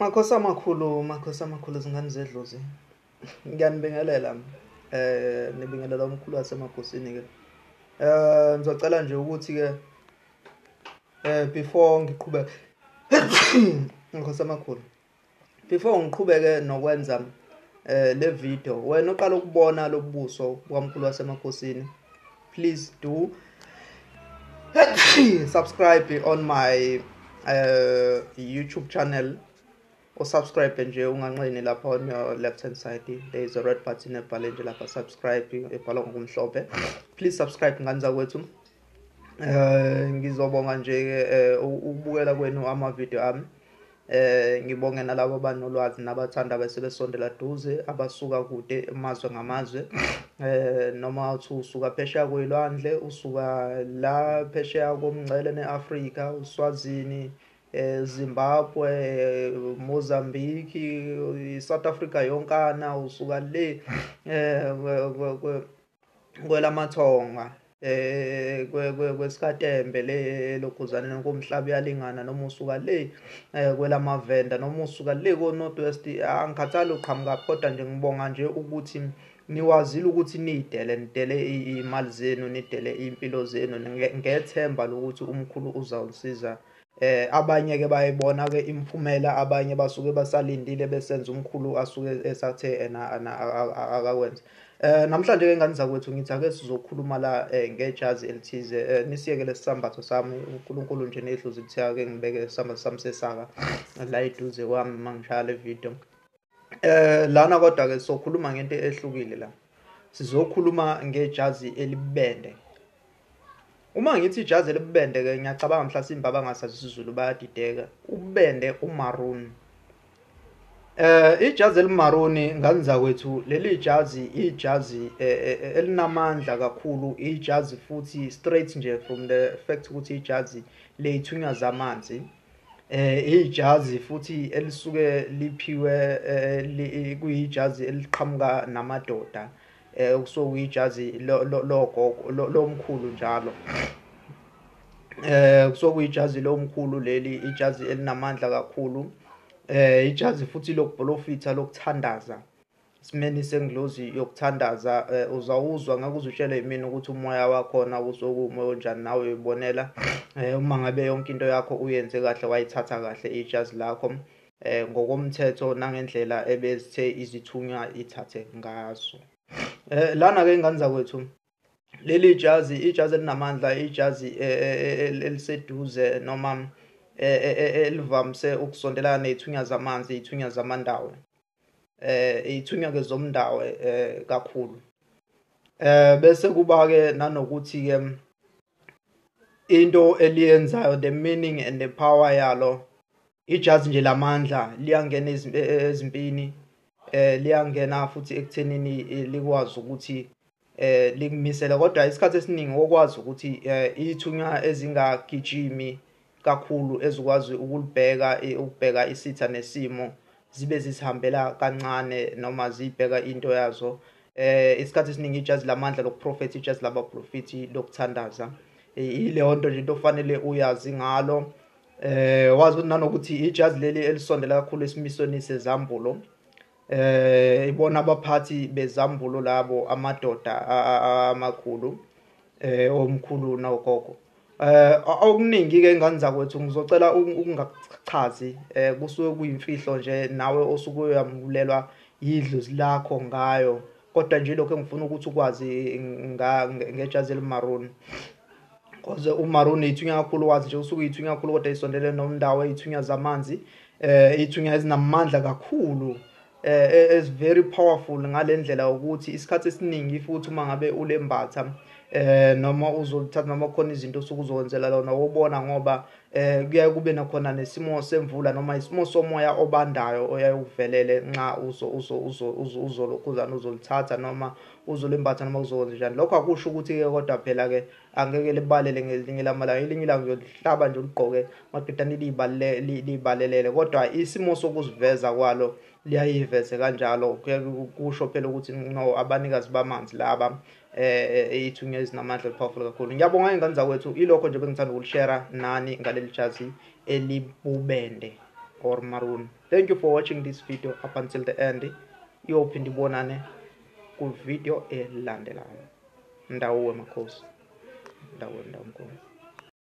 Makhosi amakhulu, makhosi amakhulu, zingane zedlozi. Ngiyanibingelela. Nibingelela umkhulu wasemakhosini ke. Ngizocela nje ukuthi ke before ngiqhubeke, makhosi amakhulu, before ngiqhubeke nokwenza le video, wena oqala ukubona lobuso bukamkhulu wasemakhosini, please do subscribe on my YouTube channel. Usubscribe nje, unganqeni. Lapha on your left hand side there is a red button ebhale nje lapha "subscribe", ebhalwa ngokumhlophe. Please subscribe, ngane zakwethu. Ngizobonga nje ukubukela kwenu ama video ami. Ngibonge nalabo abanolwazi nabathanda bese besondela duze, abasuka kude, amazwe ngamazwe, noma uthi usuka phesheya kwelwandle, usuka la phesheya komngcele neAfrika, uSwazini, Zimbabwe, Mozambique, South Africa yonkana, usuka le kwelamathonga, kwesikatembe le lokhuzane komhlaba uyalingana, noma usuka le kwelamavenda, noma usuka le ko North West, angikhathali uqhamuka, kodwa nje ngibonga nje ukuthi niwazile ukuthi nidele, nidele imali zenu, nidele impilo zenu ngethemba lokuthi umkhulu uzawusiza. Abanye ke bayibona ke imiphumela, abanye basuke basalindile besenza umkhulu asuke esathe ena akakwenza. Namhlanje ke, ngane zakwethu, ngithi ake sizokhuluma la ngejazi elithize. Nisiyeke lesisambatho sami, uNkulunkulu nje nedlozi lithe ake ngibeke isambatho sami sesaka la eduze kwami mangishaya le video lana. Kodwa ke sokhuluma ngento ehlukile la, sizokhuluma ngejazi elibubende. Uma ngithi ijazi elibubende ke, ngiyacabanga mhlasimbe abangasazi isiZulu bayadideka. Ububende, umaroon. Ijazi elimaroon, ngane zakwethu, leli jazi ijazi elinamandla kakhulu, ijazi futhi straight nje from the fact ukuthi ijazi leyithunywa zamanzi. Ijazi futhi elisuke liphiwe, kuyijazi eliqhamuka namadoda, kusuke kuyijazi logogo, lomkhulu njalo. Kusuke kuyijazi lomkhulu leli, ijazi elinamandla kakhulu. Ijazi futhi lokubholofitha, lokuthandaza, isimeni sengilozi yokuthandaza. Uzawuzwa, ngeke uze utshele yimina ukuthi umoya wakhona usuke umoya onjani, nawe uyibonela uma ngabe yonke into yakho uyenze kahle, wayithatha kahle ijazi lakho ngokomthetho nangendlela ebezithe izithunywa ithathe ngazo. Lana ke, ngane zakwethu, leli jazi, ijazi elinamandla, ijazi eliseduze noma elivamise ukusondelana nezithunywa zamanzi, izithunywa zamandawo, izithunywa ke zomndawo kakhulu. Bese kuba ke nanokuthi ke into eliyenzayo, the meaning and the power yalo, ijazi nje lamandla, liyangena ezimpini, liyangena futhi ekuthenini likwazi ukuthi likumisele. Kodwa isikhathi esiningi okwazi ukuthi ithunywa ezingagijimi kakhulu, ezikwazi ukulibheka, ukubheka isitha nesimo, zibe zisihambela kancane noma zibheka into yazo. Isikhathi esiningi ijazi lamandla lokuprofetha, ijazi labaprofethi lokuthandaza. Ileyo nto nje into ofanele uyazi ngalo. Wazi ukuthi nanokuthi ijazi leli elisondela kakhulu esimisweni sezambulo. Ibona abaphathi bezambulo labo, amadoda amakhulu, omkhulu nogogo. Okuningi ke, ngane zakwethu, ngizocela ukungachazi, kusuke kuyimfihlo nje nawe osuke uyamulelwa idlozi lakho ngayo. Kodwa nje lokho engifuna ukuthi ukwazi ngejazi elimaroon, cause umaroon ithunya kakhulu, wazi nje usuke ithunya kakhulu, kodwa isondele nomndawo, ithunya zamanzi, ithunya ezinamandla kakhulu, is very powerful ngalendlela ukuthi isikhathi esiningi futhi uma ngabe ulembatha noma uzolithatha noma khona izinto osuke uzokwenzela lona, wobona ngoba kuyaye kube nakhona nesimo semvula noma isimo somoya obandayo oyaye uvelele nxa uzo uzo uzo uzo uzolokhuzana, uzolithatha noma uzolembatha noma uzokwenza njani. Lokho akusho ukuthi-ke kodwa phela-ke angeke libalele ngelinye lamalanga, elinye ilanga uyolihlaba nje, uligqoke maqedane libalelele, kodwa isimo sokuziveza kwalo liyayiveze kanjalo. Kusho phela ukuthi no, abanikazi bamanzi laba, ithunya ezinamandla, powerful kakhulu. Ngiyabonga, ingane zakwethu. Ilokho nje bengithanda ukulishare nani ngaleli jazi elibubende. or maroon. Thank you for watching this video up until the end. Iyophinde ibonane ku video elandelayo. Ndawo makhosi, ndawo ndawo mkhulu.